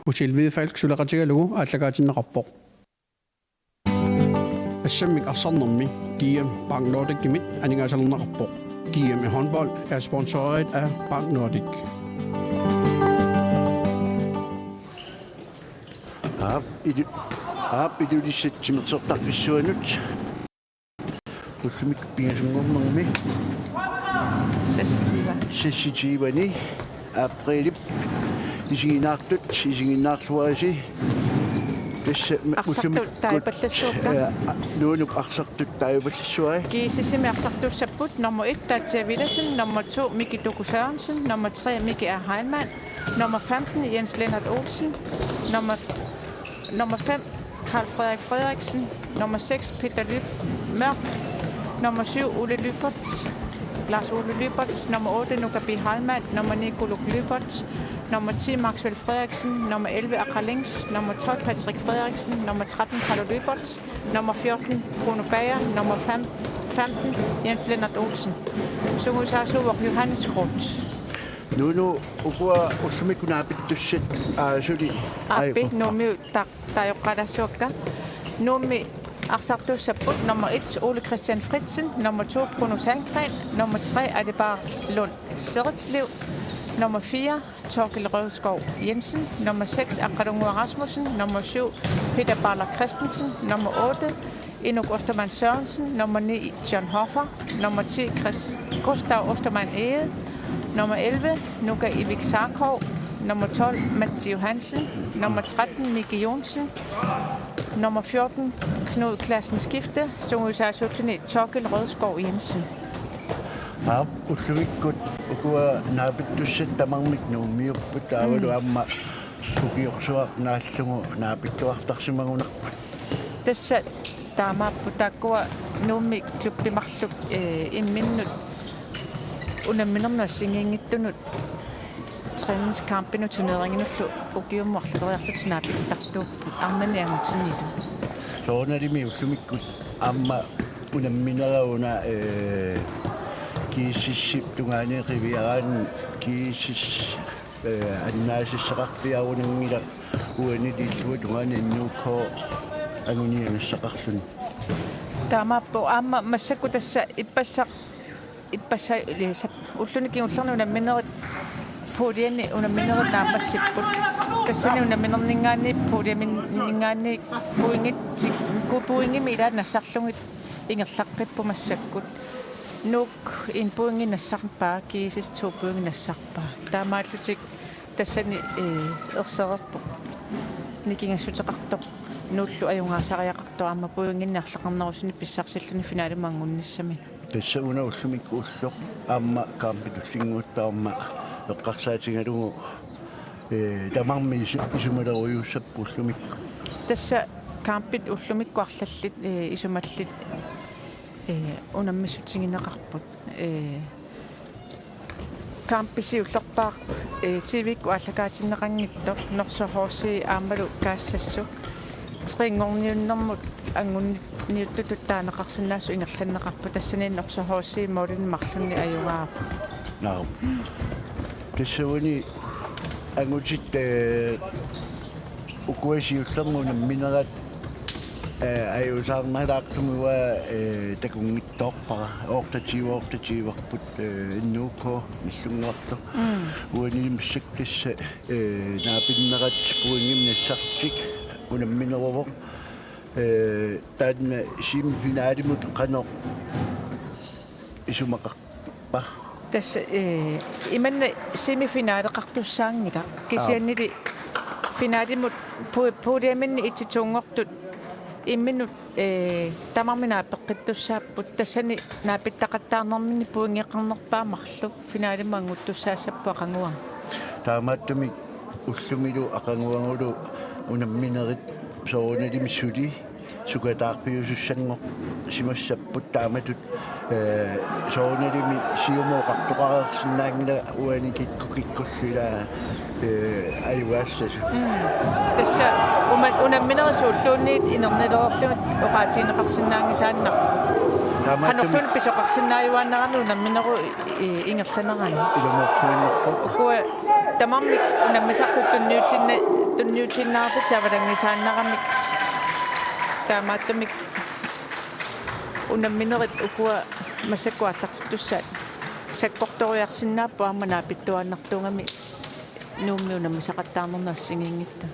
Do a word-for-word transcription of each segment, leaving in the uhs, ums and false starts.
Usil Hvidefalk suleqatigalugu aallakaatinneqarpoq. Assammik arsarnermi G M Bank Nordicimit aningaasalerneqarpoq. G M i håndbold er sponsoreret af Bank Nordic. Aap, ilu-, aap, Ilulissat timersortarfissuanut. Ullumikkut pingasunngornermi. Seksogtyve. Seksogtyve-ni aprilip isiginnaartut, isiginnaarluarisi. Tassa ma-, arsartut ullumikkut taajupallassuakka. Eh, a-, Nuunup arsartut taajupallassuai. G S S-imi arsartuussapput nummer et, Tatja Villadsen, nummer to, Miki Duku Sørensen, nummer tre, Miki R. Heilmann, nummer femten, Jens Lennart Olsen, nummer, nummer fem, Karl Frederik Frederiksen, nummer seks, Peter Lyb-, Mørk, nummer syv, Ole Lyberth, Lars Ole Lyberth, nummer otte, Nuka B. Heilmann, nummer ni, Kuluk Lyberth, nummer ti, Maxwell Frederiksen, nummer elleve, Akra Lings, nummer tolv, Patrick Frederiksen, nummer tretten, Carlo Lyberth, nummer fjorten, Bruno Bager, nummer fem, femten, Jens Lennart Olsen. Sungiusaasuuvoq Johannes Groth. Nuunu, ukua ullumikkut naapittussat, aa, suli. Aappi, aiku. Nuummiut ta-, taajoqqaalaassuakka. Nuummi arsartuussapput nummer et, Ole Christian Fritzen, nummer to, Bruno Sandgren, nummer tre, Alebar Lund Serritslev, nummer fire, Torkel Rødskov Jensen, nummer seks, Aqqalunnguaq Rasmussen, nummer syv, Peter Baller Christensen, nummer otte, Inuk Ostermann Sørensen, nummer ni, John Hoffer, nummer ti, Chris-, Gustav Ostermann Egede, nummer elleve, Nuka Ivik Sarkov, nummer tolv, Mats Johansen, nummer tretten, Miki Johnsen, nummer fjorten, Knud Klassen Skifte, sungiusaasuulluni Torkel Rødskov Jensen. Aap, ullumikkut ukua naapittussat tamarmik nuummiupput, taavalu, mm, aamma ukiorsuaq naallugu naapittuartarsimagunarput. Tassa taamaapput, taakkua Nuummi klubbit marluk, eh, imminnut unamminermi assigiinngitsunut træningscampinut turneringinullu ukiummut arlaleriarlutik naapittartuupput arnani angutinnilu. Soorunalimi ullumikkut aamma unamminera una, eh, G S S-ip tungaani qiviaraanni G S S, eh, annaasassaqarpiarunanngilaq uanili illuatungaani N U K anguniagassaqarluni. Taamaappoq aamma massakkut tassa ippassaq Ippassaq, eh, sap-, ulluni kingullerni unamminerit puljeni unamminerit naammassipput. Tassani unamminerninngaanniit puljeminninngaanniit pointit, ku-, pointimi ilaat nassarlugit ingerlaqqippoq massakkut. Nuuk en pointi nassarpaa, G S S to pointi nassarpaa. Taamaallutik tassani, eh, ersereerpoq. Nikingassuteqartoq, Nuullu ajugaasariaqartoq aamma pointinnik arlaqarnerusunik pissarsilluni finalimut angunnissaminut. Tassa una ullumikkut ulloq aamma kampit tullinnguuttoq aamma eqqarsaatigalugu, eh, tamarmik isu-, isumalerujuussapput ullumikkut. Tassa kampit ullumikkut arlallit, eh, isumallit, eh, unammissutigineqarput. Eh, kampi siullerpaaq, eh, T V-kkut aallakaatinneqanngitsoq Norsaq H C aammalu Kaassassuk. Tre-nngorniunnermut angunniuttutut taaneqarsinnaasut ingerlanneqarput, tassani Norsaq H C målinik marlunnik ajugaavoq. Naam. Tassa uani angutit, eh, ukua siullermut unamminerat, eh, ajuusaarnalaartumik uanga, eh, takunngitsoorpara. Otteogtyve, otteogtyve-rput, eh, N U K Nagdlunguarlu. Mm. Uani massakkut tassa, eh, naapinnerat pointimik nassarlutik unammineruvoq. Eh, taanna semifinalimut qanoq isumaqarpa? Tassa, eh, imanna semifinaleqartussaanngilaq. Kisiannili finalimut pu-, puljeminni et-t to-nngortut imminnut, eh, tamarmik naapeqqittussaapput. Tassani naapittaqattaarnerminni pointeqarnerpaat marluk finalimut annguttussaassapput aqaguani. Taamaattumik ullumilu aqaguagulu unamminerit soorunalimi suli sukataarpiusussanngorsimassapput taamatut, eh, soorunalimi siumut oqartoqareersinnaanngilaq uani kikkut kikkullu ilaa, eh, ajugaassasoq. Mm. Tassa uma-, unamminerit suulluunniit inernilereerlugit oqaatigineqarsinnaanngisaannarput. Taamaattumik qanorluunniit pisoqarsinnaajuaannarami unamminerup i-, ingerlanerani. Ilumoorsuinnarpoq. Ukua Tamarmik unammisartut tunniutinna-, tunniutiinnarlutik avalangisaannaramik. Taamaattumik unamminerit ukua massakkut aallartittussaat sakkortoriarsinnaapput aamma naapittuaannartuugami Nuummi unammisaqattaarnerni assigiinngitsoq.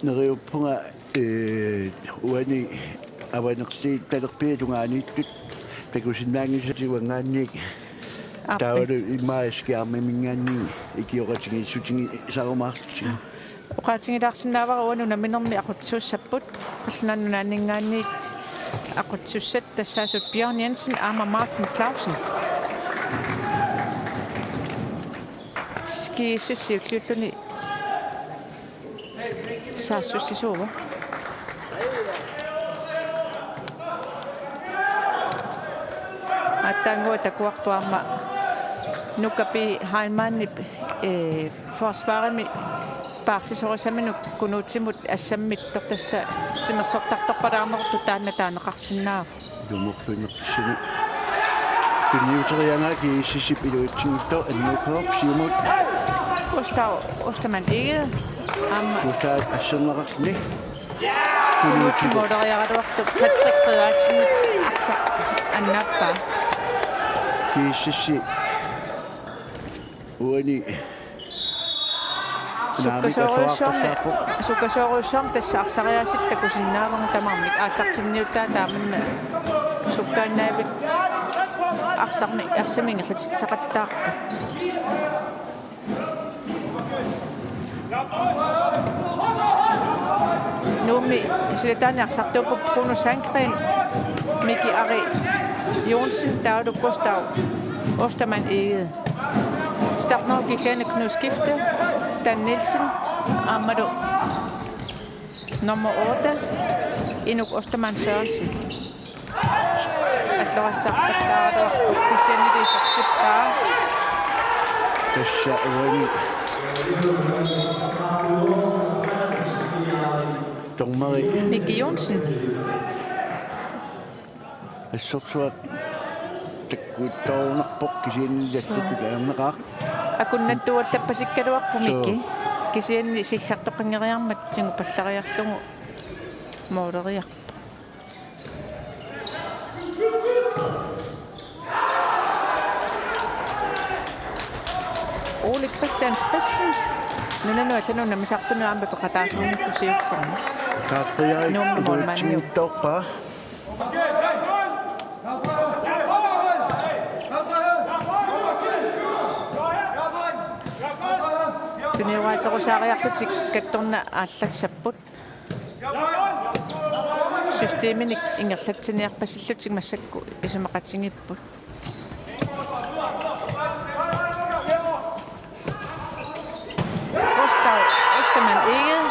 Neriuppunga, eh, uani Avanersuup talerpiata tungaaniittut takusinnaanngisatik uanngaanniit. Aappi. Taavalu immaqa Skjerniminngaanniit ikioqatigiissutigisarumaarlutik. Oqaatigilaarsinnaavara uani unamminermi aqutsisuussapput, Qallunaat Nunaanninngaanniit aqutsisuussat tassaasut Bjørn Jensen aamma Martin Clausen. G S S-i ulluulluni saassussisuuvoq. Aatsaannguaq takuarput aamma Nuka P. Heilmannip, eh, forsvarimi paarsisorisaminut Kunuutsimut assammit tortassa timersortartorpalaarnertut taanna taaneqarsinnaavoq. Ilumoorluinnartussani tunniuteriaraa G S S-ip iluatsinngitsoq N K-p siumut. Gustav Ostermann Egede. Aamma Gustav asserneqarluni. Kunuutsimut mooleriaraluartoq Patrick Frederiksen arsaq annaappaa. G S S-i uani Sukkasoorujussuarmi, sukkasoorujussuarmi tassa arsariaaseq takusinnaavara tamarmik aallartinniuttaa taamanna sukkaannaavik arsarmi, arsamik ingerlatissaqattaarput. Nuummi silataani arsartuupput Bruno Sandgren, Miki Ari Johnsen, taavalu Gustav Ostermann Egede. Titarnerup killiliini Knud Skifte, Dan Nielsen, aammalu nummer otte, Inuk Ostermann Sørensen. Allorassarpallaaraluarpoq kisianni isertippaa. Tassa uani dommeri Miki Johnsen. Assorsuaq takkuittoorunarpoq kisianni assatut ajornaqaaq. Akunnattuallappasikkaluarpoq Miki. Suu. Kisianni siggartoqanngeriarmat tigupallariarlugu mooleriarpoq. Ole Christian Fritzen. Nunanut allanut unammisartunut aamma peqataasuunikku siullermik. Qaaqqiarit Nuummi målmandiup. Iluatsinngitsoorpaa. Tunioraaterusaariarlutik kattorna aallassapput. Systeminik ingerlatsiniarpasillutik massakkut isumaqatigiipput. Gustav Ostermann Egede.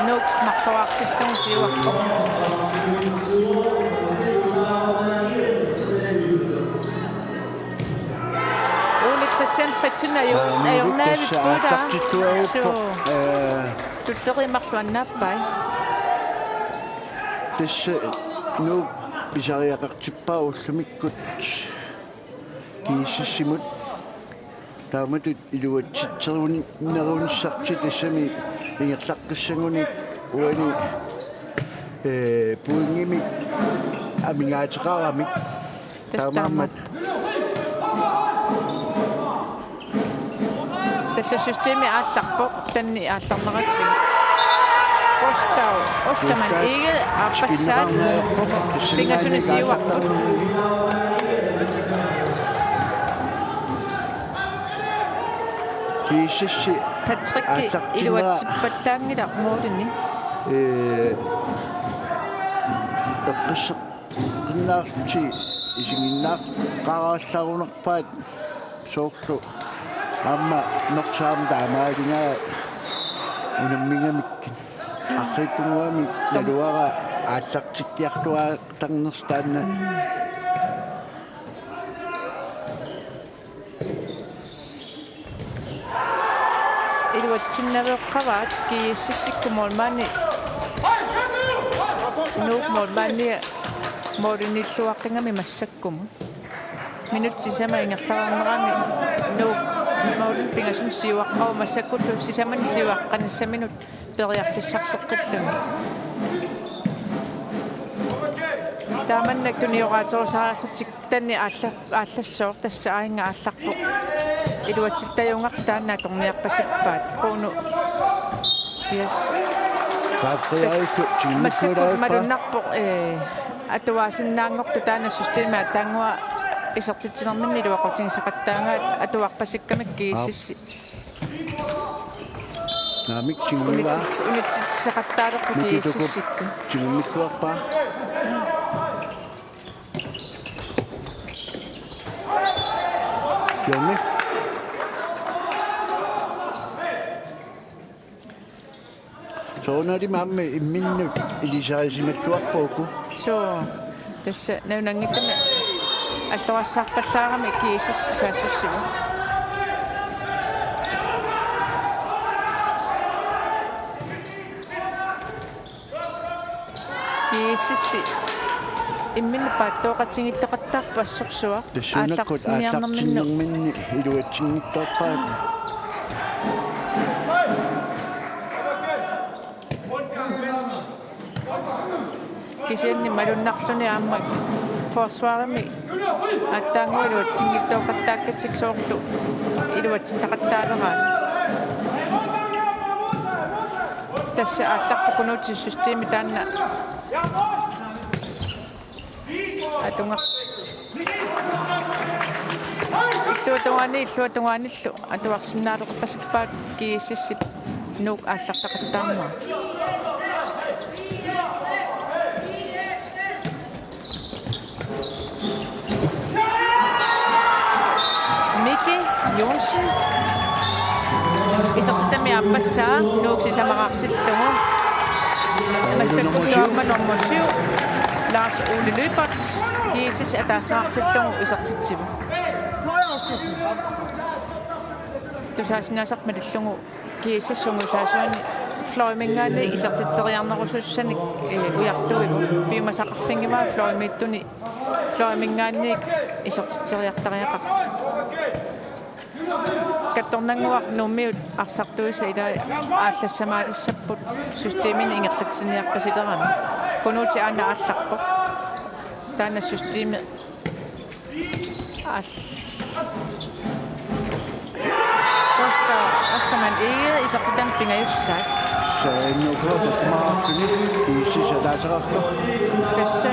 Nuuk marluartillugu siuarpoq. Ole Christian Fritzen aju-, ajornaavippoq. Suu. Tulleriit marluk annaappai. Tassa Nuuk pisariaqartippaa ullumikkut G S S-imut. Taamatut iluatsitserunnerunissartik tassami ingerlaqqissagunik uani, eh, pointimik amigaateqaramik. Tassa taamaammat. Tassa systemi aallarpoq, danni aallarneratigut. Gustav Ostermann Egede aappassaat pingasuni siuarput. G S S-i Patrick aallartinnera iluatsippallaanngilaq målini. Eh, eqqisseq- Innaarlutik isiginnaartaraallaagunarpaat soorlu aamma norsaamu taamaalinga unammigamik arriitsunnguamik naluara aallartikkiartuaartarnersoq taanna. Iluatsinnaveeqqavaat G S S-ikkut målmandi Nuuk målmandia målinilluaqqigami massakkumut. Minutsit sisamat ingerlareernerani Nuuk Målimi pingasunut siuaqqavoq massakkullu sisamanik siuaqqanissaminut periarfissarseqqilluni. Taamannak tunioraatsorusariarlutik tanni aalla-, aallassooq tassa aajuna aallarpoq. Iluatsittajunngaartoq taanna atorniarpasippaat. Quunu. Yes. Qaaffiaitsu. Massakkut timmisuulaarpa. Malunnarpoq, ee, atuaasinnaanngortoq taanna systemi aatsaannguaq isertitsinerminni iluaqutigisaqattaagaat atuarpasikkamik GSS-i. Naamik tingulaa. Unitsit-, unitsitsisaqattaalerput. Mikitukup GSS-ikkut. Tingummissuarpaa. Jonni. Soorunalimi aamma imminnut ilisarisimalluarpoq uku. Suu. Tassa nalunanngitsumik allorarsarpallaarami GSS saassussivoq. GSS-i imminnut paattooqatigiittoqattaarpoq assorsuaq. Tassuunakkut aallartinniarnerminnut. Aallartinnerminni iluatsinngitsoorpaat. Kisianni malunnarluni aamma forsvarimi aatsaannguaq iluatsinngitsooqattaakkatsigu soorlu iluatsitaqattaaleraat. Tassa aallarpoq Kunuutip systemi taanna atungartoq. Illuatungaani, illuatungaanillu atuarsinnaalerpasippaat GSS-ip Nuuk aallartaqattaarnerat. Miki Johnsen. Isertitami aappassaa Nuuk sisamaqartillugu. Massakkut aamma nummer syv, Lars Ole Lyberth, GSS ataaseqartillugu isertitsivoq. Tusaasinnaasarput malillugu GSS-i sungiusaasuani fløjiminngaanniit isertitseriarnerusussanik, eh, ujartuivoq. Piumasaqarfigivaa fløjimiittuni, fløjiminngaanniit isertitseriartariaqartut. Kattornannguaq Nuummiut arsartuisa ilai aallassamaalissapput systemini ingerlatsiniarpasilerami. Kunuutip aana aallarpoq. Taanna systemi aal-, Kosta Ostermann Egede isertitami pingajussaat. Saannuukuup assimaarluni GSS ataaseqartoq. Tassa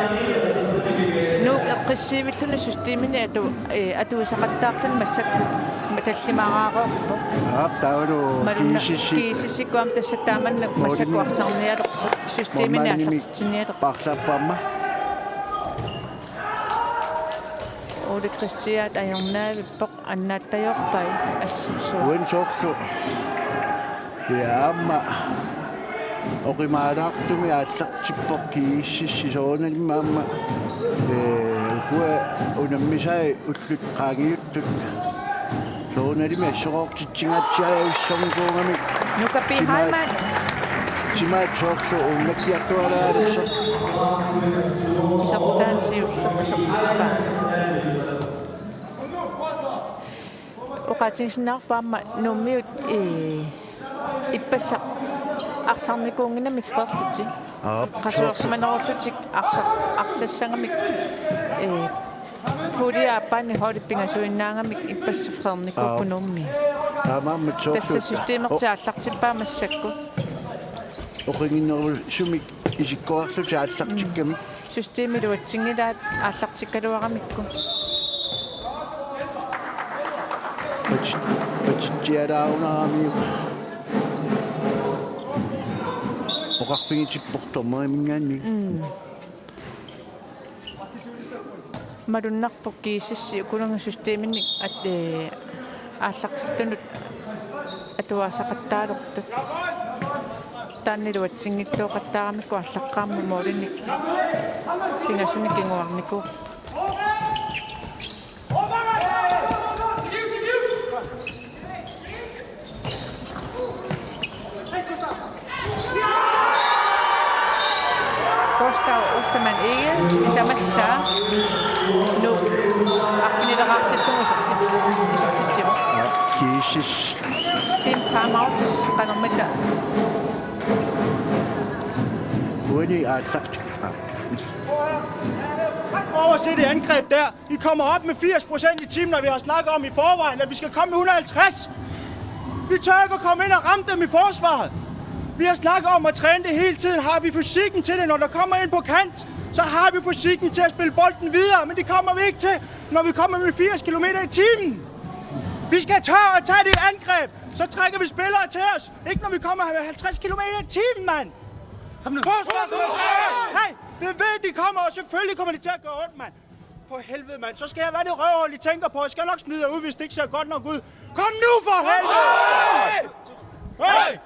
Nuuk eqqissiivilluni systemini atu-, eh, atuisaqattaarluni massakkut tallimaraareerpoq. Aap, taavalu malunna-, GSS-i. GSS-ikkut aamma tassa taamannak massakkut arsarnialerput. Systemini målmandimik aallartitsinialerput. Paarlaappaamma. Ole Kristiaat ajornaavippoq, annaattajorpai assursua. Uani soorlu. Ja, aamma oqimaalaartumik aallartippoq GSS-i soorunalimi aamma, ee, ukua unammisai ullut qaangiuttut. Soorunalimi assorortitsingaatsiavissornikuugamik. Nuka P. Timaat, Heilmann. Timaat soorlu uunnatsiartualaalersoq. Isertitaani siulleq isertippaa. Oqaatigisinnaavarput aamma Nuummiut, ee, ippassaq arsarnikuunnginnamik freerlutik. Aap, qasuersimanerullutik arsar-, arsassagamik, ee, pulje aappaanni holdit pingasuinnaagamik ippassaq freernikuupput. Aap. Nuummi. Taamaammat soorlu. Tassa systemertik aallartippaa massakkut. Oqinginnerusumik isikkoqarlutik aallartikkamik. Systemi iluatsinngilaat aallartikkaluaramikku. Patit-, patitsialaarunaramiuk. Oqarfigitippoq dommeriminngaanniit. Mm. Malunnarpoq GSS-i ukulunnga systeminik at-, ee, aallartittunut atuarisaqattaalertut. Taanna iluatsinngitsooqattaaramikku aallaqqaammut målinik pingasunik kinguarnikuupput. Kosta Ostermann Egede, sisamassaa. Nuuk Arfinileraartillugu isertit-, isertitsivoq. Ja, kiisis. Team timeout, qanormita. Uani aallart-, ah. Prøv at se det angreb der. I kommer op med firs procent i timen, når vi har snakket om i forvejen, at vi skal komme med hundrede og halvtreds. Vi tør ikke at komme ind og ramme dem i forsvaret. Vi har snakket om at træne det hele tiden. Har vi fysikken til det, når der kommer ind på kant, så har vi fysikken til at spille bolden videre, men det kommer vi ikke til, når vi kommer med firs kilometer i timen. Vi skal tør at tage det angreb, så trækker vi spillere til os. Ikke når vi kommer med halvtreds kilometer i timen, mand. Kom nu. Forsvarsspillere! Hey, vi ved, de kommer, og selvfølgelig kommer det til at gøre ondt, mand. For helvede, mand. Så skal jeg være det røvhul, I tænker på. Jeg skal nok smide jer ud, hvis det ikke ser godt nok ud. Kom nu, for helvede! Hey!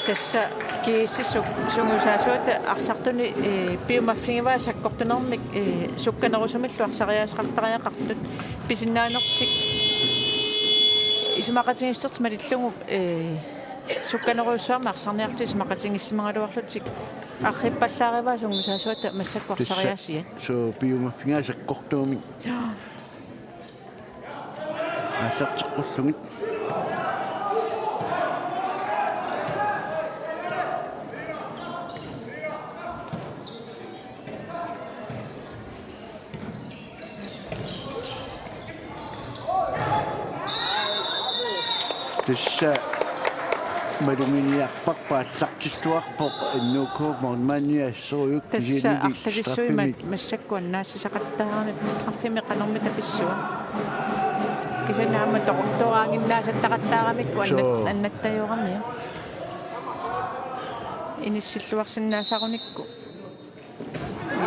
Tassa G S S su-, sungiusaasuata arsartuni, eh, piumaffigivaa sakkortunermik, eh, sukkanerusumillu arsariaaseqartariaqartut pisinnaanertik isumaqatigiissutertik malillugu, eh, sukkanerujussuarmik arsarniarlutik isumaqatigiissimagaluarlutik arriippallaarivaa sungiusaasuata massakkut arsariaasiat. Suu piumaffigaa sakkortuumik. Jaa. Aallarteqqullugit. Tassa maluginiarparput aallartilluarpoq N K målmandi assorujuk. Tassa kisianni arlalissuit straffemik. Mat-, massakkut annaassisaqattaaramik straffemik qanormita pissua. Kisianni aamma to-, toraannginnaasattaqattaaramikku annat-, suu, annattajoramia. Inissilluarsinnaasarunikku.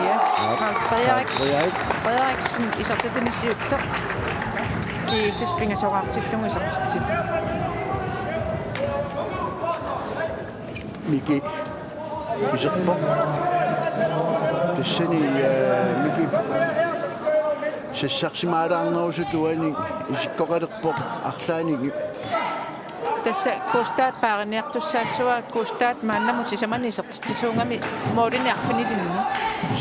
Yes, aap, Carl Frederik. Carl Frederik. Frederiksen isertitani siulleq. G S S pingasoraartillugu isertitsivoq. Miki iserpoq. Tassani, eh, Miki sassarsimaalaarnerusutut uani isikkoqalerpoq arlaannik. Tassa Kustad paariniartussaassavaa, Kustad maannamut sisamani isertitsisuugami målini arfinilinni.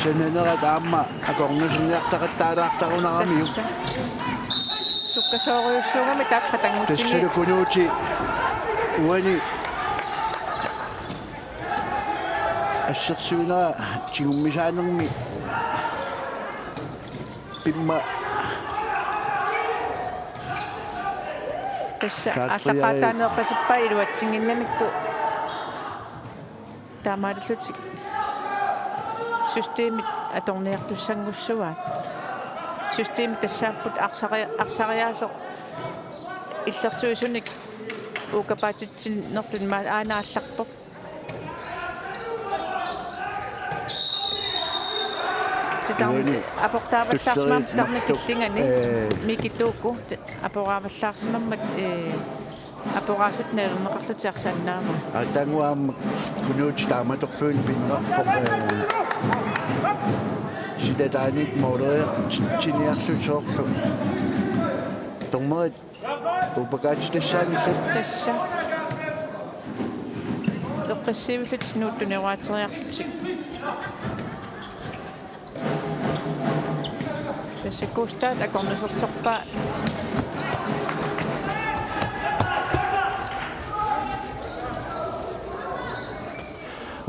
Sananerat aamma akornuserniartaqattaalaartarunaramiuk. Tassa. Sukkasoorujussuugami taakku qatanngutsinni. Tassalu Kunuuti uani assersuinera tigummisaanermi pimma. Tassa Kaatria. Aallaqaataaneerpasippai iluatsinnginnamikku. Taamaalillutik systemit atorniartussanngussuaat. Systemit tassaapput arsari-, arsariaaseq illersuisunik uukkapaatitsinerluni ma-, aana aallarpoq. Titarn-, uani aportaavallaarsimammat titarneq marluk killingani, ee, Miki Tuukku, ti-, aporaavallaarsimammat, ee, aporaasut naalerneqarlutik arsaannaavaa. Aatsaannguaq aamma Kunuuti taamatorluinnaq pineqarpoq, ee, silataanit måleriartitsiniarlutik soorlu. Dommerit uukkapaatitassaanngillat. Tassa. Eqqissivillutik nuuttuniuaateriarlutik. Tassa Kustad akornusersorpaa.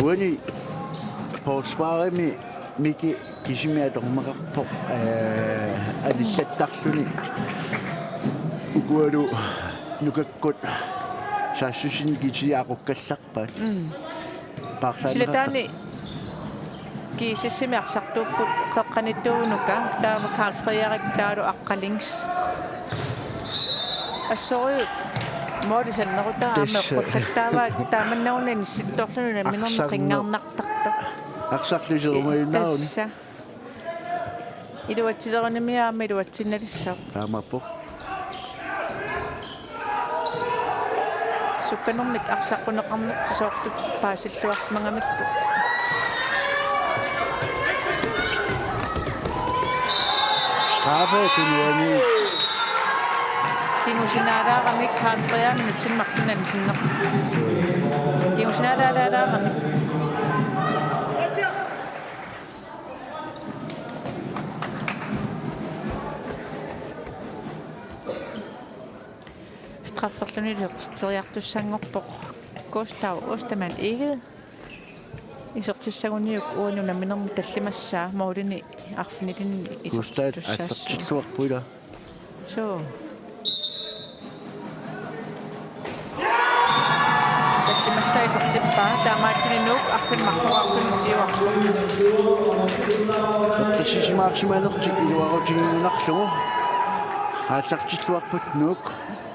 Uani forsvarimi Miki kisimi atorneqarpoq, ee, alisattarluni. Ukualu nukakkut saassussinik kisiat aqukkallarpaat. Mm. Paarlaanneqarta-. Silataani G S S-imi arsartuupput qeqqaniittuunuka, taava Carl Frederik taavalu aqqalings. Assorujuk måli sannerutaa aamma. Tassa. Eqqukkattaavaa taamannaguni inissittorluni namminermi arsarneq. Qinngarnartartoq. Arsarluserumajunnaaruni. Tassa. Iluatsilerunimi aamma iluatsinnalissaaq. Taamaappoq. Sukkanermik arsaqquneqarnertik soorlu paasilluarsimagamikku. Straffe, Kunuani. Kingusinaalaarami Carl Frederik minutsini marlunani sinner. Kingusinaalaalaarami. Afferluni isertitseriartussanngorpoq Gustav Ostermann Egede. Isertissaguniuk uani unamminermi tallimassaa målini arfinilinni Gustav isertittussaassaaq. Assertilluarpuila. Suu. Tallimassaa isertippaa, taamaattuni Nuuk arfineq-marlunngorluni siuarpoq. Eqqissisimaarsimanertik iluarutigiinnarlugu. Aallartilluarput Nuuk.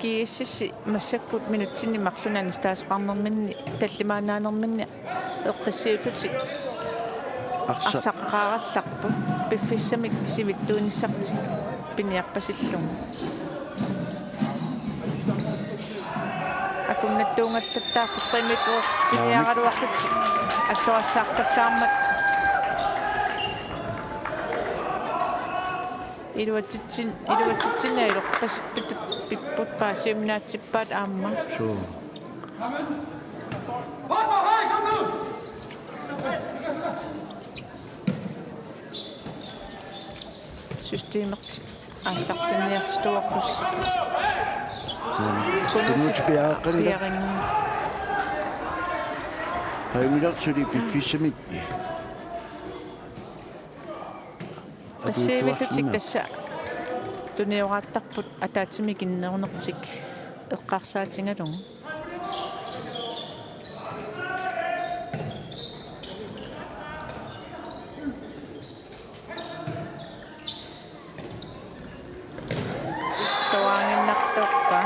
GSS-i massakkut minutsinni marlunni anistaasoqarnerminni tallimaannaanerminni eqqissiillutik Arsa- arsaqaqaarallarput, piffissamik sivitsuinissartik piniarpasillugu. Akunnattuungallattaarput tre meter siniaraluarlutik allorassaarpallaarmat. Iluatsitsin-, iluatsitsinni iloqqasittutut pipput paasiuminaatsippaat aamma. Suu. Systemertik aallartinniartuarput. Kunuuti piareqqanila. Piareqqanila. Hajungilaat suli piffissamik. Qissiivillutik tassa tunioraattarput ataatsimik innerunertik eqqarsaatigalugu. Toraannartorpa.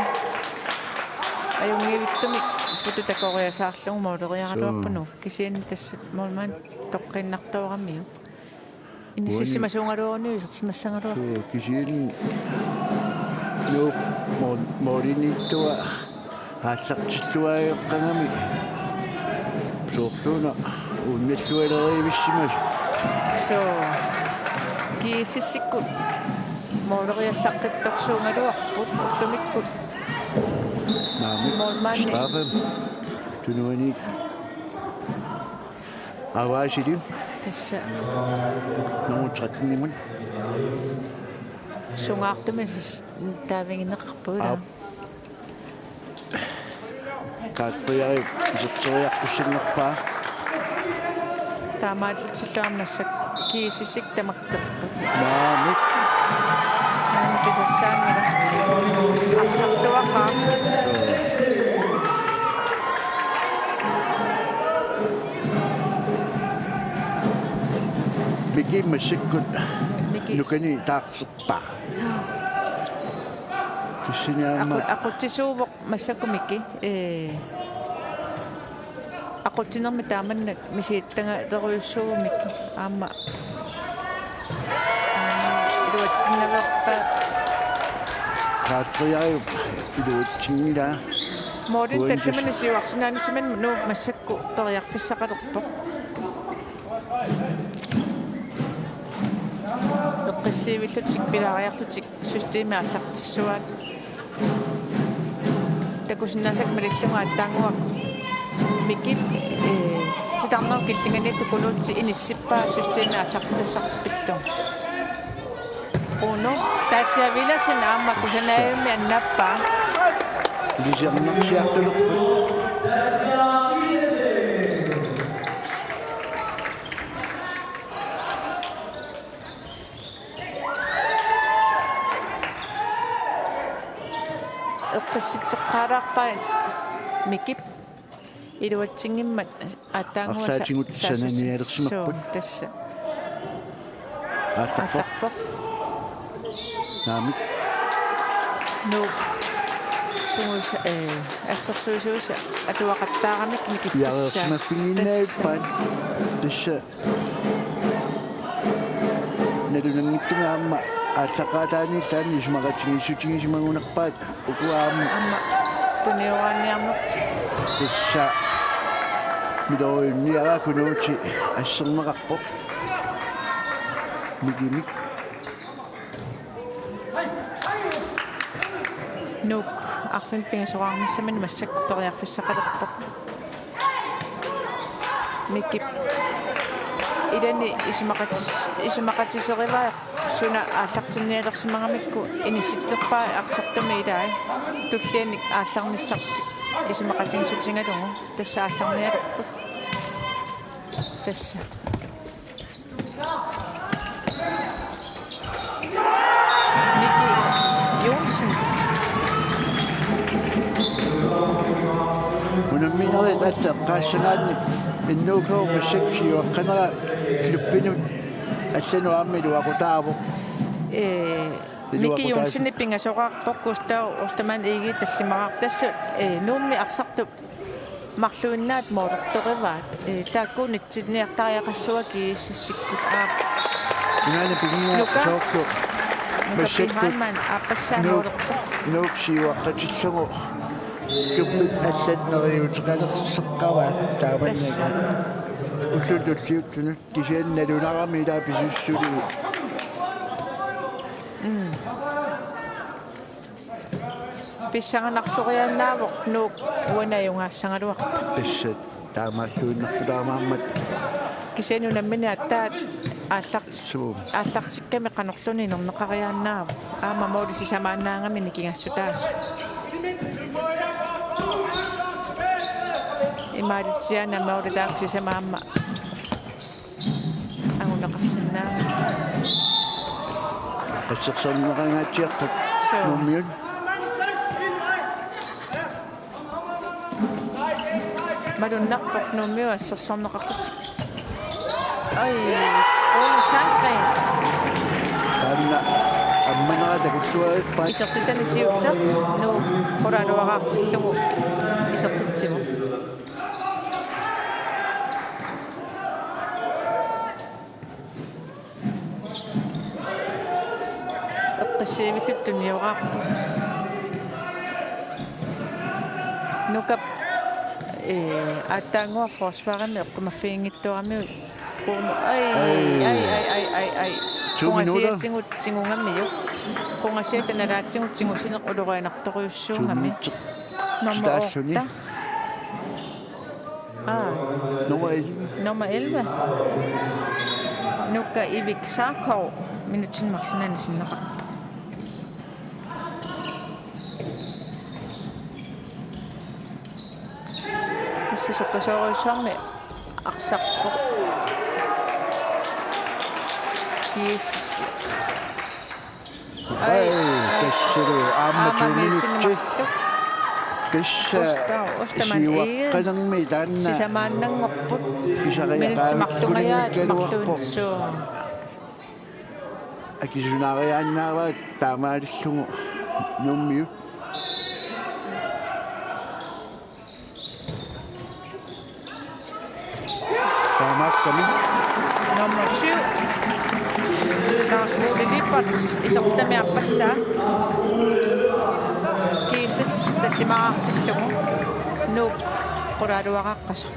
Ajunngivittumik putu takoriasaarlugu måleriaraluarput. Suu. Kisianni tassa målmand toqqiinnartooramiuk. Inissisimasuugaluaruni isersimassagaluarpoq. Suu, kisianni Nuuk mål-, målimiittua aallartilluaqqagami. Soorluuna unnallualerivissimasoq. Suu. GSS-ikkut måleriallaqqittorsuugaluarput ullumikkut. Naamik. Målmandi. Straffe. Tunuani. Avaasili. Tassa. Nummer tretten-imut. Sungaartumik tassa taavigineqarpoq, ilaa? Aap. Kaaspriai iserteriartussanngorpaa. Taamaalillutillu aamma massakkut GSS-ikkut tamakkerput. Naamik. Naamik, pisassaanngilaq. Arsarluaqaaq. Miki massakkut. Miki. Nukani taarserpaa. Tassani aamma. Aqu-, aqutsisuuvoq massakkut Miki. Ee. Aqutsinermi taamannak misittagalerujussuuvoq Miki. Aamma. Iluatsinnaveerpaa. Kaaspriai iluatsinngilaa. Målini tallimanik siuarsinnaanissaminnut Nuuk massakkut periarfissaqalerpoq. Eqqissiivillutik pilaariarlutik systemi aallartissuaat. Takusinnaasakka malillugu aatsaannguaq Mikip, ee, titarnerup killinganiittoq Kunuutsi inissippaa systemi aallartitassartik pillugu. Kuno, Tatja Villadsen aamma kusanaajummik annaappaa. Ilisiarnarsiartulerput. Eqqissitseqqaalaarpai Mikip iluatsinngimmat aatsaannguaq sa-, arsaatigut saassussat sananialersimapput. Suu, tassa. Aallarpoq. Aallarpoq. Naamik. Nuuk. Sugusa, ee, assersuisuisa atuaqattaaramik Mikip. Piareersimaffiginiarpaat. Tassa. Tassa. Nalunanngitsumik aamma aallaqqaataaniillaanni isumaqatigiissutigisimagunarpaat uku aamma. Aamma tunioraanniarnertik. Tassa. Miloriunniaraa Kunuuti asserneqarpoq. Mikimik. Nuuk arfineq-pingasoqarnissaminut massakkut periarfissaqalerpoq. Mikip. Ilani isumaqatis-, isumaqatiserivaat suna aallartinnialersimagamikku inissitserpai arsartumi ilai. Tullianik aallarnissartik isumaqatigiissutigalugu. Tassa aallarnialerput. Tassa. Miki Johnsen. Unamminerit allat eqqaassagaanni innuukarumassak siuaqqanera klubbinut allanut aamma iluaqutaavoq. Ee, Miki Iluaqutaas- Johnsen pingasoqarpoq Gustav Ostermann Egede tallimaraarpoq. Tassa, ee, Nuummi arsartup marluinnaat målertorivaat. Ee, taakku unitsinniartariaqassuupput G S S-ikkut. Aap. Unaana piginnga Nuka. Soorlu. Nuka massakkut Pihaanman aappassaa Nuuk, målerpoq. Nuuk siuaqqatillugu. Klubbit allat neriuuteqalerseqqavaat taamannaga. Tassa. Ullut tulliuttunut kisianni nalunarami ilaa pisussuli. Mm. Pissanganarsiiaannaavoq Nuuk uani ajugaassagaluarpat. Tassa taamaalluinnartulaarmaammat. Kisianni unammineq aatsaat aallartik-, Suu. Aallartikkami qanorluunniit inerneqariaannaavoq. Aamma måli sisamaannaagami nikingassutaasut. Imaalitsiaana måli taakku sisamaammat. Anguneqarsinnaanngilaq. Assersorneqangaatsiarput. Suu. Nuummiut. Malunnarpoq Nuummiut assersorneqarlutik. Ai, Ole Sandgren. Taanna ammanera takulluarippaat. Isertitani siulleq Nuuk qulaaluaraartillugu isertitsivoq. Eqqissivillutik tunioraarput. Nukap, ee, aatsaannguaq forsvarimi eqqumaffiginngitsooramiuk. Qum-, ai, Ai. Ai, ai, ai, ai, ai. To minutter. Qungasiatigut tigugamiuk. Qungasiata nalaatigut tigusineq ulorianartorujussuugami. To minutter. Nummer Staassuni. Otte. Aa. Nummer elleve. Nummer elleve. Nuka Ivik Sarkov, minutsini marlunani sinneqarpoq. Tassa sukkasoorujussuarmik arsarpoq. Kiis. Ai, ai, ai. Tassalu aamma Aamma to minutsit. Minutsit marluk. Tassa Gustav Ostermann Egede. Siuaqqanermi taanna. Sisamaannanngorput. Pisariaqaat Minutsit marlungajaat kulinngikkaluarpoq. Marluunnassuuvoq. Akisunaariaannaavaat taamaalillugu Nuummiut. Taamaakkami. Nummer syv. Lars Ole Lippert, isertitami aappassaa. G S S tallimaraartillugu. Nuuk qulaaluaraqqasoq.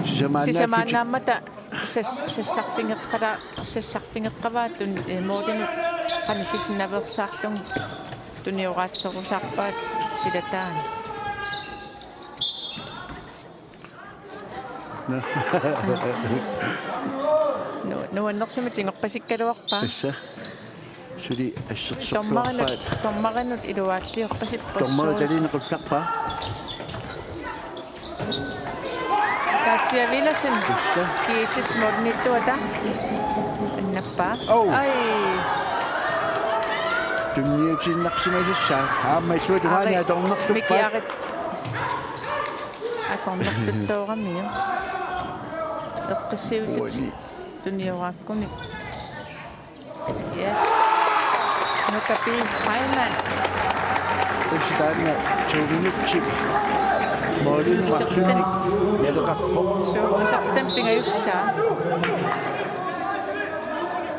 Sisamaannaassutik. Sisamaannaammata sas-, sassarfigeqqala-, sassarfigeqqavaat tun-, eh, målinut qanillisinnaveersaarlugu tunioraatserusaarpaat silataani. Nu-, nuannersumik tigorpasikkaluarpaa. Tassa. Suli assersorluarpaat. Dommarinut, dommarinut iluaalliorpasippoq. Dommarit talineq qullarpaa. Katja Villadsen. Tassa. G S S-ip målimiittuata. Annappaa. Au. Ai. Tunniutiinnarsimasassaaq. Aamma isuata maani Ari. Atornerluppaat. Mikiarit. Atornerluttooramiuk. Eqqissivillutik. Uani. Tunioraakkunik. Yes. Nuka P. Heilmann. Tassa taanna to minutsit. Målinut marlunnik naleqarpoq. Suu, isertitami pingajussaa.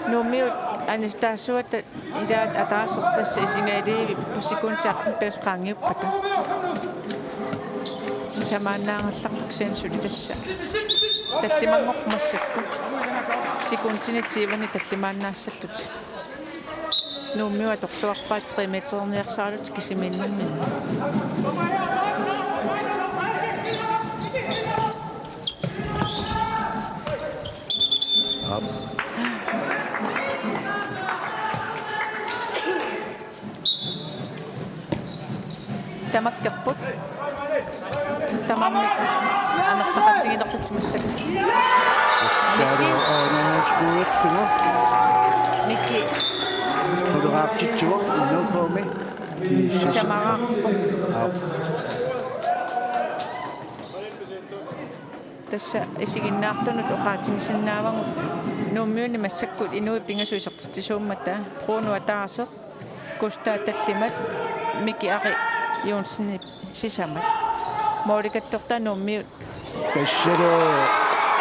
Nuummiut anistaassavaat ilaat ataaseq tassa isigaaliivipput sekundit arfineq-pingasut qaangiuppata. Sisamaannaagallarput kisianni suli tassa. Tallimanngorpoq massakkut. Sekundinik tyvenik tallimaannaassallutik. Nuummiut atorluarpaat tre meteriniarsaralutik kisimiinnerminni. Tamakkerput. Tamarmik amerlaqatigilerput massakkut. Miki. Aanaaskuuersigu. Miki. Puleraartitsivoq innuukuumi. Sisamaraarpoq. Aap. Tassa isiginnaartunut oqaatigisinnaavagut Nuummiuni massakkut inuit pingasut isertitsisuummata, Bruno ataaseq, Gustav tallimat, Miki Ari Johnsen sisamat. Moolikattortaa Nuummiut. Tassalu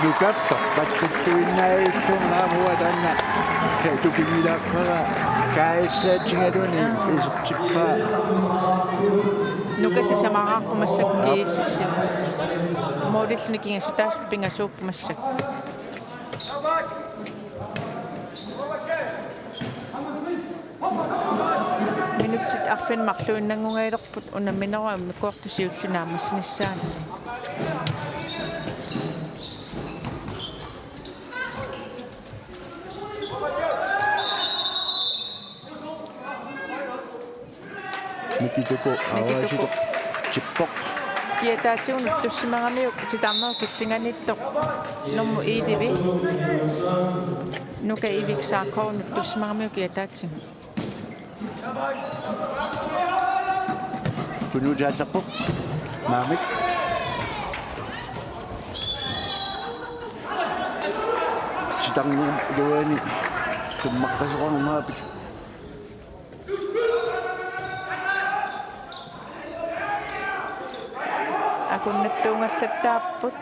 Lukap toqqatsilluinnaajullugu aamma taanna tupinngilaarpara kaajallaatigaluni isertippaa. Nuka sisamaraarpoq massakkut G S S-imi. Moolilluni kingasutaasup pingasuuvoq massakkut. Minutsit arfineq-marluinnanngugaluarput unamminerup immikkoortup siulliup naammassinissaanut. Miki Tuku, Miki Tuku. Aasiit tippoq. Kiataatigut nuttussimagamigit titarnerup killinganiittoq nummer elleve. Nuka Ivik Sarkov nuttussimagamigit kiataatigut. Kunuuti aallarpoq. Naamik. Titarnerup iluani summaqqasoqarmat. Akunnattuugallattaapput.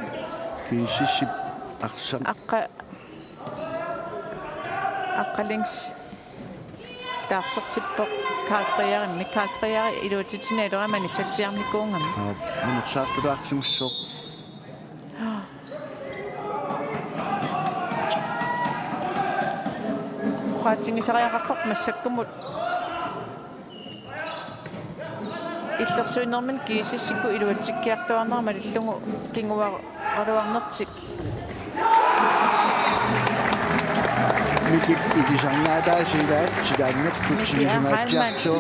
G S S-ip arsaq. Aqqa-, Aqqa Lings taarsertippoq Karl Frederikimik. Karl Frederik iluatsitsinni iluamik anillatsiarnikuugami. Aap, anersaartulaarsimassooq. Oqaatigisariaqarpoq massakkumut illersuinermini G S S-ikkut iluatsikkiartuaarnera malillugu kinguaraluarnertik. Mikip ikisarnaataasilaat silaannerput. Miki silisumaatsiarsuarmik Heilmann. Suu,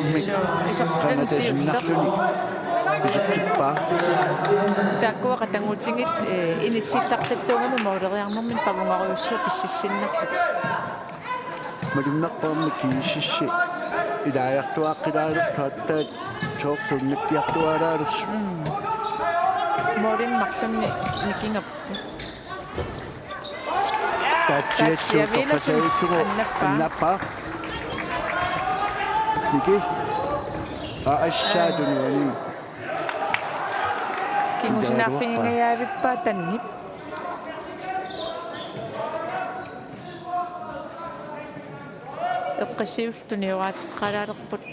isertitani qangatasinnarluni isertippaa. Taakkua qatanngutigiit, eh, inissillartattuugami mooleriarnermini pavungarujussuaq pississinnarlutik. Malunnarpoq aamma G S S ilaajartuaaqqilaalertut aatsaat soorlu unnukkiartuaalaalersoq. Mm. Moolinik marlunnik nikingap. Tatsiatsuu Tatsiaviilasum toqqasavissugu annappaa. Annappaa. Miki. Aa, assaat tunuani. Kingusinaarfigingajavippaa Tannip. Eqqissiviup tunioraateqqalaalerput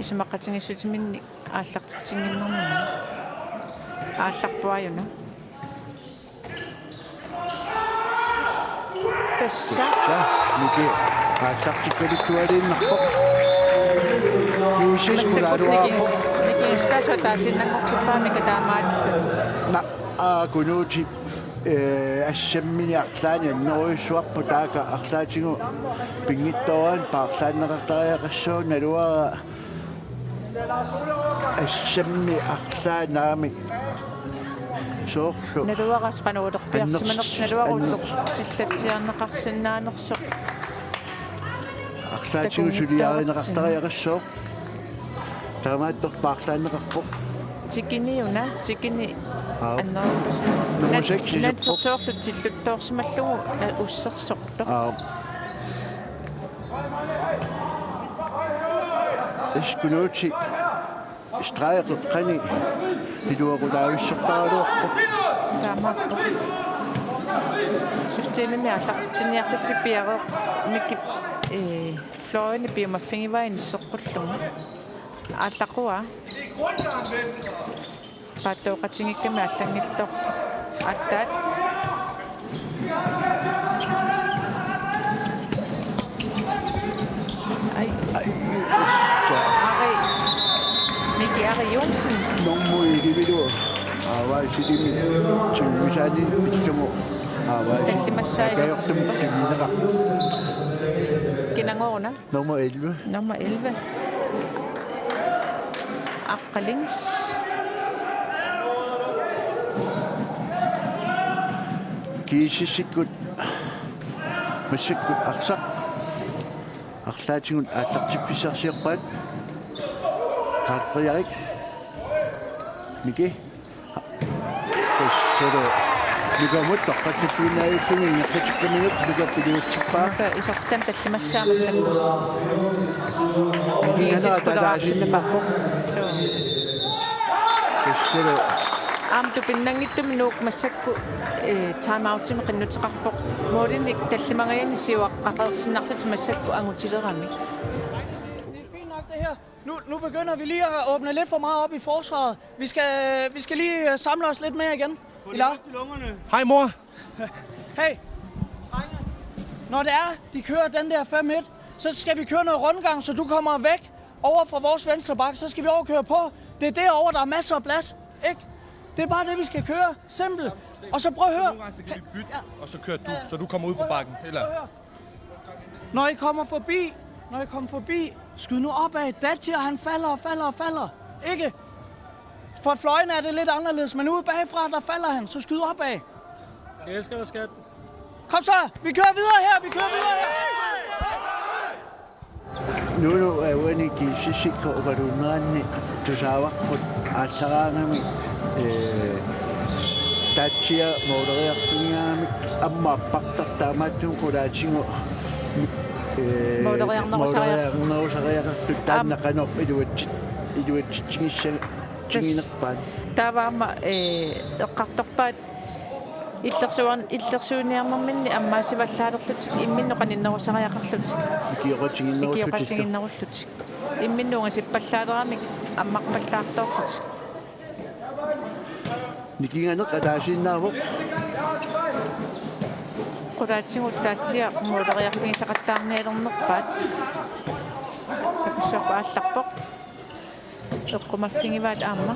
isumaqatigiissutiminnik aallartitsinnginnermini. Aallarpuaajuna. Tassa. Tassa, Miki aallartikkaluttualiinnarpoq. G S S massakkut qulaaluaarpoq. Niki-, nikingassutaasut ataasiinnanngortippaamik taamaatillu. Na, aa, Kunuuti, eh, assammini arlaanni annerujussuarput taakku arlaatigut pinngitsoorani paarlaanneqartariaqassaaq naluara. Assammi arlaannaami soorlu. Naluara qanoq ulerpiarsimanersoq, anners-, naluara anners-, utertillatsiarneqarsinnaanersoq. Arlaatigut takunngittooratsigu suliarineqartariaqassaaq. Taamaattoq paarlaanneqarpoq. Tikiniuna, tikini. Aap. Annerpasi. Nummer nat-, seks iserpoq. Natsersuortut tilluttoorsimallugu na-, ussersortoq. Aap. Tassa Kunuuti stregi qeqqani iluaqutaavissortaraluarpoq. Taamaappoq. Systemimi aallartitsiniarlutik piareermik, eh, Floriani piumaffigivaa inisseqqullugu. Aallaquaa. Paattooqatigiikkami allanngitsoq aatsaat. Ai. Ai, issa. Ari. Miki Ari Johnsen. Nummer elleve-lu. Aavaa silimi. Timmisaani pillugu. Aavaa. Tallimassaasut. Takiortum timminera. Kinanngoruna? Nummer elleve. Nummer elleve. Aqqa Lings. GSS-ikkut massakkut arsaq arlaatigut aallartiffissarsiorpaat. Qaarriarik. Miki. Tassalu Mikamut toqqassassinnaavippani ingerlatikkaminut Mika piliutsippaa. Mika isertitami tallimassaa massakkut. Mikiana GSS-ikkut ataasinnaappoq. Suu. Tassalu. Aamma tupinnanngitsumik Nuuk massakkut, eh, timeoutimik qinnuteqarpoq. Målinik tallimangajanik siuaqqaqareersinnarlutik massakkut angutileramik. Det er fint nok, det her. Nu, nu begynder vi lige at åbne lidt for meget op i forsvaret. Vi skal, vi skal lige, øh, samle os lidt mere igen. Ilar? Hej, mor. Hey. Når det er, de kører den der fem et, så skal vi køre noget rundgang, så du kommer væk over fra vores venstre bak. Så skal vi over køre på. Det er derovre, der er masser af plads. Ikke? Det er bare det, vi skal køre. Simpelt. Og så prøv at høre. Nogle gange så kan vi bytte, og så kører du, så du kommer ud på bakken. Eller? Prøv at høre. Når I kommer forbi, når I kommer forbi, skyd nu opad. Dacia, han falder og falder og falder. Ikke? Fra fløjene er det lidt anderledes, men ude bagfra, der falder han, så skyd opad. Jeg elsker dig, skat. Kom så, vi kører videre her, vi kører videre her. Nuunu, eh, uani GSS-ikkut oqaluunneranni tusaavarput aallaraangami, eh, Dacia måleriarfigigamik aamma appartartoq taamaattumik qulaatigut, eh, måleriarnerusariaq-, måleriarnerusariaqartut taanna qanoq iluatsit-, iluatsitsigissa-, tiginerpaat. Taava aamma, eh, eqqartorpaat illersuan-, illersuiniarnerminni ammaasivallaalerlutik imminnut qaninnerusariaqarlutik. Ikioqatiginnerullutik. Ikioqatiginnerullutik. Imminnut ungasipallaaleramik ammarpallaartoorlutik. Nikinganeq ataasiinnaavoq. Qulaatigut Dacia måleriarfigisaqattaarnialernerpaat. Takussuarput aallarpoq. Eqqumaffigivaat aamma.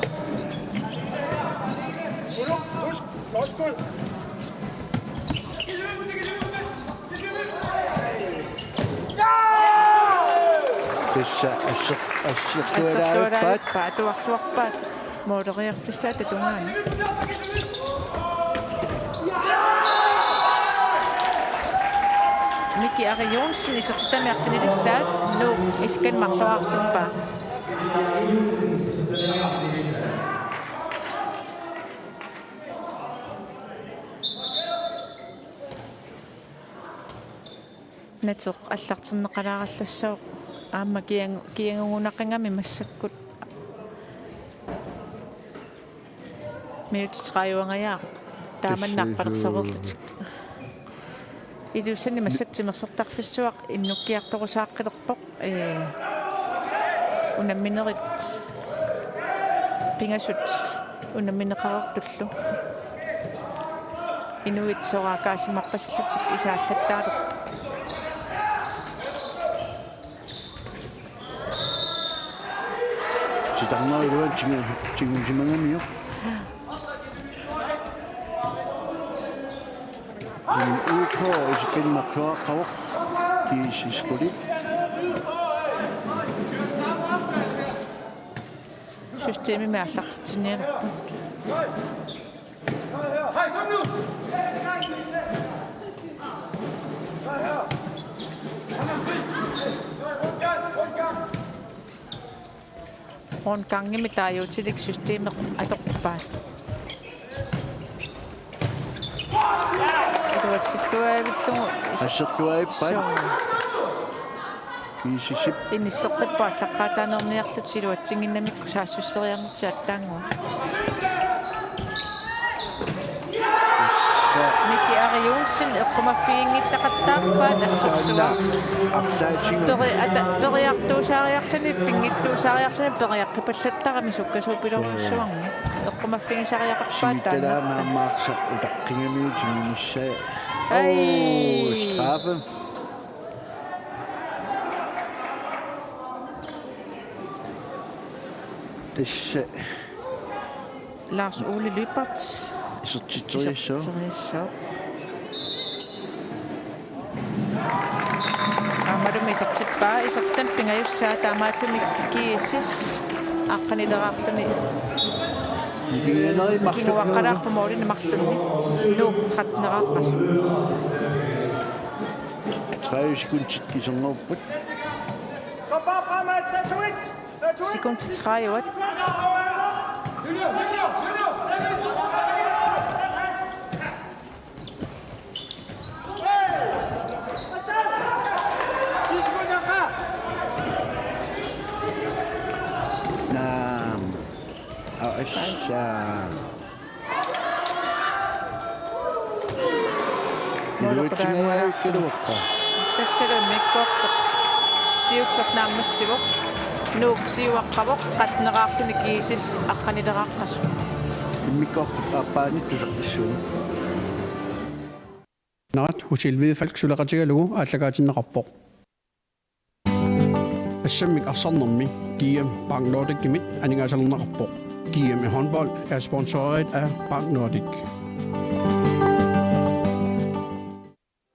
Tassa asser-, assersualaarippaat. Assersualaarippaat, atuarluarpaat. Måleriarfissaata tungaanut. Miki Ari Johnsen isertitami arfinilissaat Nuuk isikkannik marloriartippaa. Nateq aallartinneqalaarallassaaq aamma kiang-, kiangugunaqigami massakkut. Minutsit tredive-angajaaq taamanna arpalersereerlutik. Ilulissani massakkut timersortarfissuaq innukkiartorusaaqqilerpoq, ee, unamminerit pingasut unammineqareertullu. Inuit soraakaasimarpasillutik isaallattaalerput. Titarnerup iluani tingu-, tingusimagamiuk. N U K isikkannik marloriaqqavoq. GSS-ikkut. Systemimik aallartitsinialerput. Rundgangimik taaguutilik systemi atorpaat. Iluatsilluavillugu is-, assersuarippaat. Suu. Iisisip. Inisseqqippoq aallaqqaataanerniarlutik iluatsinnginnamikku saassusseriarnertik aatsaannguaq. Miki Ari Johnsen eqqumaffiginngittaqattaarpaat assorsuaq. Arsaatigut. Peri-, ata-, periartuusaariarluni, pinngittuusaariarluni, periaqqipallattarami sukkasuupilorujussuarmi. Eqqumaffigisariaqarpaat taanna. Sigittalaama aamma arsaq utaqqigamiuk tigunissaa. Ai. Åh, straffe. Tassa. Lars Ole Lyberth. Isertitseriassaaq. Isertitseriassaaq. Aammalumi isertippaa, isertitami pingajussaa taamaattumik GSS aqqanileraarluni. Kinguaqqalaarpoq målini marlunni. Nuuk tretten-eraaqqasoq. Tredive sekundit isernerupput. Sekundit tredive. Naam. Assa. Iluatsingajavikkaluarpa. Tassalu immikkoortoq siulleq naammassivoq. Nuuk siuaqqavoq, tretten-eraarluni GSS aqqanileraaqqasoq. Immikkoortoq aappaanit tusartissuugut. Naat Hotel Hvidefalk suleqatigalugu aallakaatinneqarpoq. Assammik arsarnermi G M Bank Nordicimit aningaasalerneqarpoq. G M i håndbold er sponsoreret af Bank Nordic.